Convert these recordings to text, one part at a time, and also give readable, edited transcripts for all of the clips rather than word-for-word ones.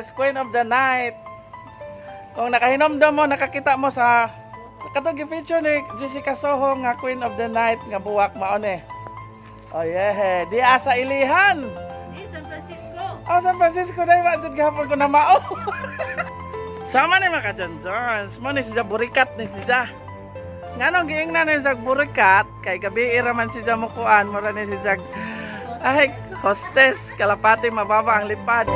Yes, Queen of the Night. Kung nakahinomdom mo, nakakita mo sa katong gi-feature ni Jessica Soho nga Queen of the Night nga buwak maon eh. Oh yeah, di asa ilihan. Di San Francisco. Oh, San Francisco dai ba jud gahapon ko na mao. Sama ni mga kajonjons, mo ni siya burikat ni siya. Nganong giingnan ni siya burikat kay gabi ra man siya mukuan, mura ni siya ay hostess, kalapati mababa ang lipad.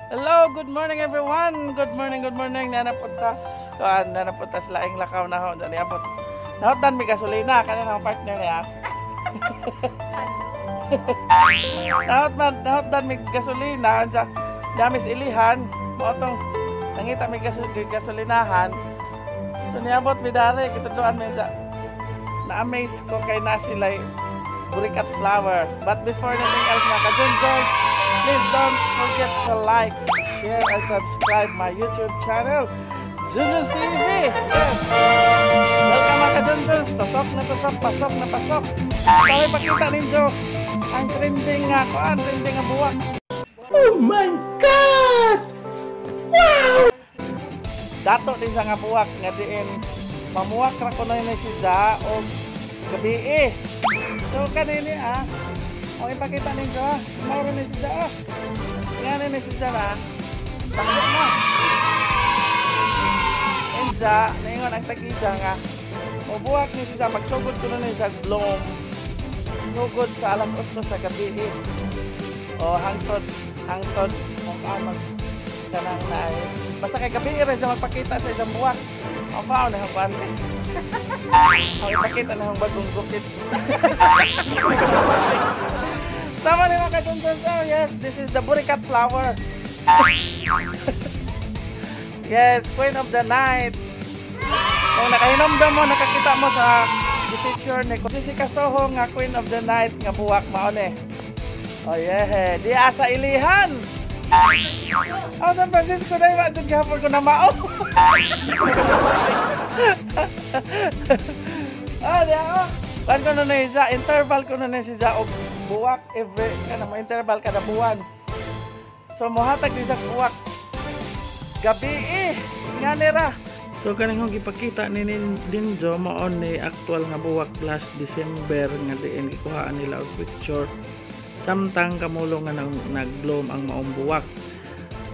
Hello, good morning everyone. Good morning, good morning. Nanapuntas. Kuan, nanapuntas laing lakaw na ho. Dali abot. Nahotan mi gasolina kanin ang partner niya. Nahot man, nahotan mi gasolina anja. Damis ilihan, mao tong nangita mi gasolinahan. So niabot mi dare kitudloan mi sa na-amaze ko kay na sila burikat flower. But before anything else mga ka-Junjons, please don't forget to like, share, and subscribe my YouTube channel, Junjons TV. Yes. Welcome mga ka-Junjons. Tusok na tusok, pasok na pasok. So, ipakita ninyo ang trending nga kuan, trending nga buwak. Oh my God! Wow! Dato din sa nga buwak nga diin mamuwak ra kuno ni siya og gabi eh. So kanini ah, ang ipakita ninyo ah, mao ni siya ah. Ngani ni siya na. Takbo na. Enja, ningon ang tagija nga mobuwak ni siya, magsugod kuno ni siya bloom. Sugod sa alas 8 sa gabi eh. O hangtod hangtod kung mag kanang na eh. Basta kay gabi ra siya magpakita sa isang buwak. Ang pao na ang kuan. Ang ipakita na ang bagong gupit. Sama ni mga ka-Junjons. Oh yes, this is the burikat flower. Yes, Queen of the Night. Kung nakahinomdom mo, nakakita mo sa picture ni Jessica Soho nga Queen of the Night nga buwak maon eh. Oh yeah, di asa ilihan. Oh, San Francisco dai ba jud gahapon ko na mao. Ah, di ako. Kuan ko na siya, interval ko na siya og buwak every kana mo interval kada buwan. So mohatag din sa buwak gabi eh, nga nira. So kaning hong gipakita ni Dinjo mao ni aktual nga buwak last December nga diin gikuhaan nila og picture samtang kamulo nga nag-bloom ang maong buwak.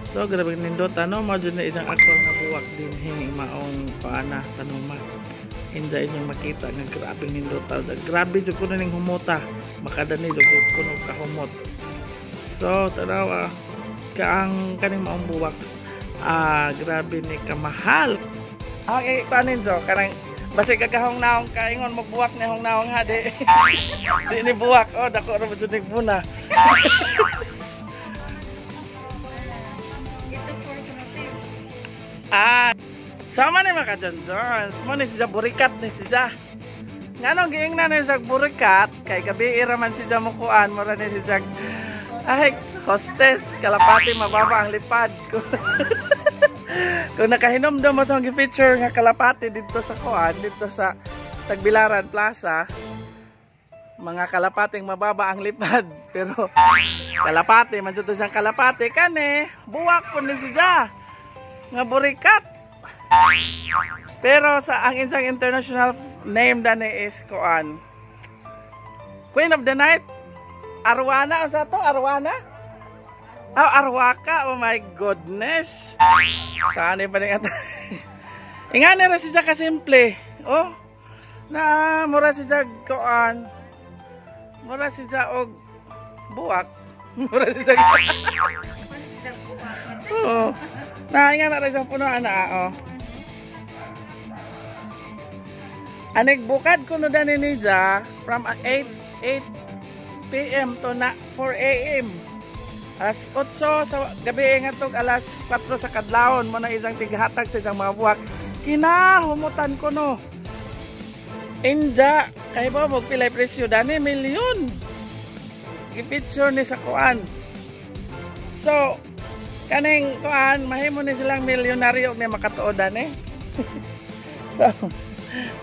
So grabe nindot ano, mao jud ni isang aktual nga buwak dinhi maong paana tanuma. Inja inyong makita nga grabe nindot. Grabe jud kuno ning humota, makadani jud kuno kahumot. So tanaw kaang kaning maong buwak. Ah, grabe ni kamahal. Ang ikanin jo kanang basig kagahong naong kaingon magbuwak ni hong naong ha di. Di ni buwak oh dako ra jud ning muna. Ah, sama ni mga ka-Junjons, mo ni siya burikat ni siya. Nganong giingnan ni siya burikat kay gabi ra man siya mukuan, mura ni siya ay hostess, kalapati mababa ang lipad. Kung nakahinomdom mo itong feature nga kalapati dito sa kuan, dito sa Tagbilaran Plaza, mga kalapating mababa ang lipad. Pero kalapati, man dito siyang kalapati kani, buwak po ni siya nga burikat. Pero sa ang isang international name dani is kuan, Queen of the Night, Arwana sa to, Arwana? Oh, Arwaka. Oh my goodness. Saan pa rin ata. Ingani ra siya kasimple. Oh. Na mura siya kuan. Mura siya og buwak. Mura siya. Oh. Na inga na ra siyang punuan na oh. Anig bukad kuno dani niya from 8 8 PM to na 4 AM. Alas 8 sa gabi ngadtong alas 4 sa kadlawon mo na isang tighatag sa isang mga buwak. Kinahumutan ko no. Inja, kay ba mo pilay presyo dani milyon. Gi-picture ni sa kuan. So, kaning kuan mahimo ni silang milyonaryo og ni makatuod dani. So,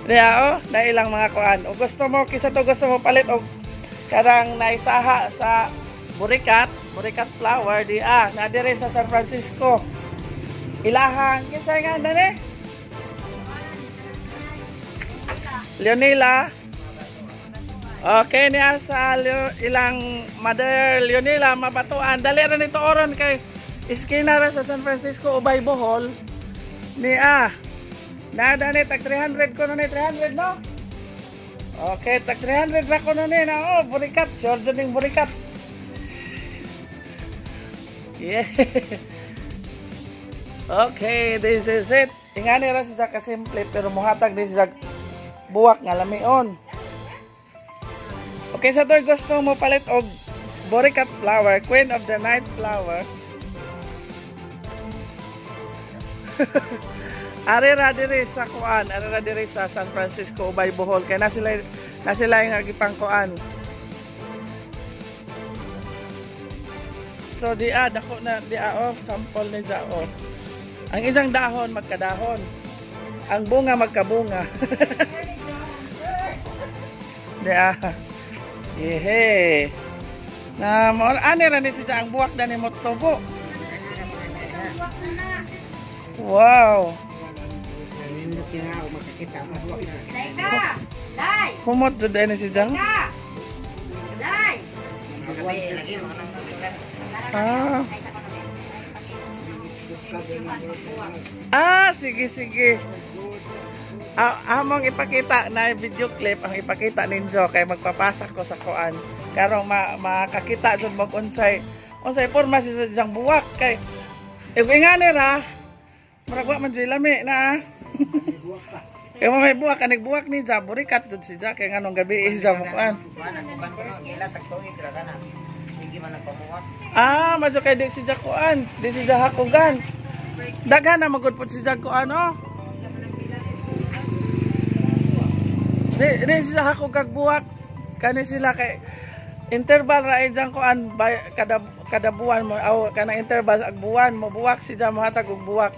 diya oh, na ilang mga kuan. O gusto mo kisa to gusto mo palit og karang naisaha sa burikat, burikat flower di ah, na dire sa San Francisco. Ilahang kinsa nga dani? Leonila. Okay niya sa ilang mother Leonila Mabatuan. Dali ra nito oron kay iskina ra sa San Francisco Ubay Bohol. Niya. Nada ni tag 300 ko ni 300 no? Okay, tag 300 ra ko ni na oh, burikat, sure jud ning burikat. Yeah. Okay, this is it. Ingani ra siya kasimple pero mohatag ni siya buwak nga lamion. Okay, sa to'y gusto mo palit og burikat flower, queen of the night flower. Ari ra diri sa kuan, ari ra diri sa San Francisco Ubay Bohol kay na sila nga gipangkuan. So di ah dako na di ah oh, sample ni ja oh. Ang isang dahon magkadahon. Ang bunga magkabunga. Di ah. Yehe. Na mo ani ra ni siya ang buwak dani mo tubo. Wow. Humot jud ni si Jang. Ah. Ah, sige sige. Among ipakita na video clip ang ipakita ninyo kay magpapasa ko sa kuan. Karong makakita jud mo unsay unsay porma si Jang buwak kay ingani ra murag wa man jud lami na. Kay may buwak kanig buwak ni ja burikat jud si ja kay nganong gabi siya mo kuan. Ah, madyo kay di si ja kuan, di si ja hakugan. Daghan na magud pud si ja kuan oh. Di sila hakugag buwak kani sila kay interval ra jang kuan kada kada buwan mo aw kana interval ag buwan mo buwak si ja mohatag og buwak.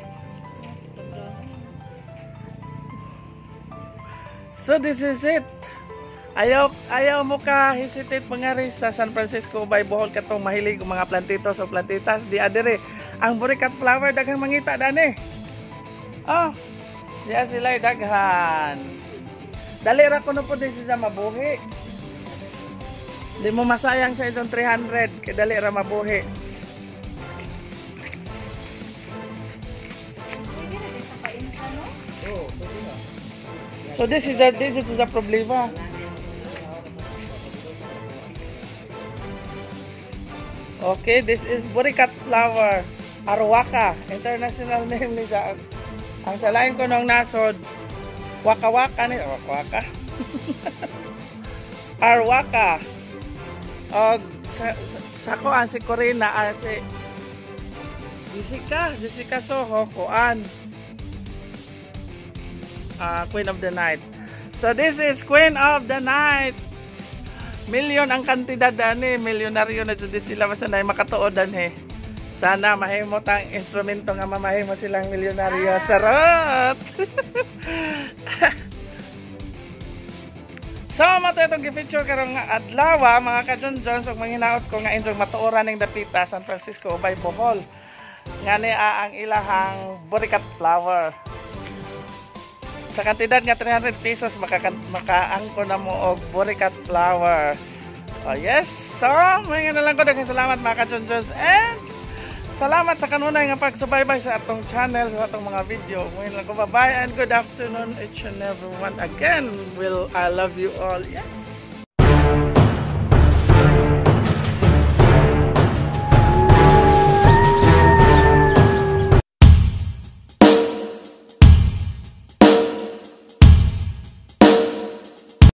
So this is it. Ayaw ayaw mo ka hesitate mangari sa San Francisco Ubay Bohol katong mahilig og mga plantitos o plantitas di adere ang burikat flower daghang mangita dani. Oh, diya sila daghan. Dali ra kuno po din siya mabuhi. Di mo masayang sa isang 300 kay dali ra mabuhi. So this is the problema. Okay, this is burikat flower, Arwaka, international name niya. Ang salain ko nung nasod waka-waka ni waka-waka. Arwaka. Og sa kuan si Corina, si Jessica, Jessica Soho kuan. Queen of the Night. So this is Queen of the Night. Milyon ang kantidad dani, milyonaryo na jud sila basta na makatuod danhe. Sana mahimo tang instrumento nga mamahimo silang milyonaryo. Charot. So mato itong gi-feature karong adlaw mga ka-Jonjon, so manghinaot ko nga inyong matuoran ning dapita San Francisco Ubay Bohol. Ngani ang ilahang burikat flower. Sa kantidad nga 300 pesos makaangko na mo og burikat flower. Oh yes, so may na lang ko, daghang salamat mga ka-Jonjons and salamat sa kanunay nga pagsubaybay sa atong channel, sa atong mga video. Ngayon lang ko, bye-bye and good afternoon each and everyone. Again, will I love you all. Yes.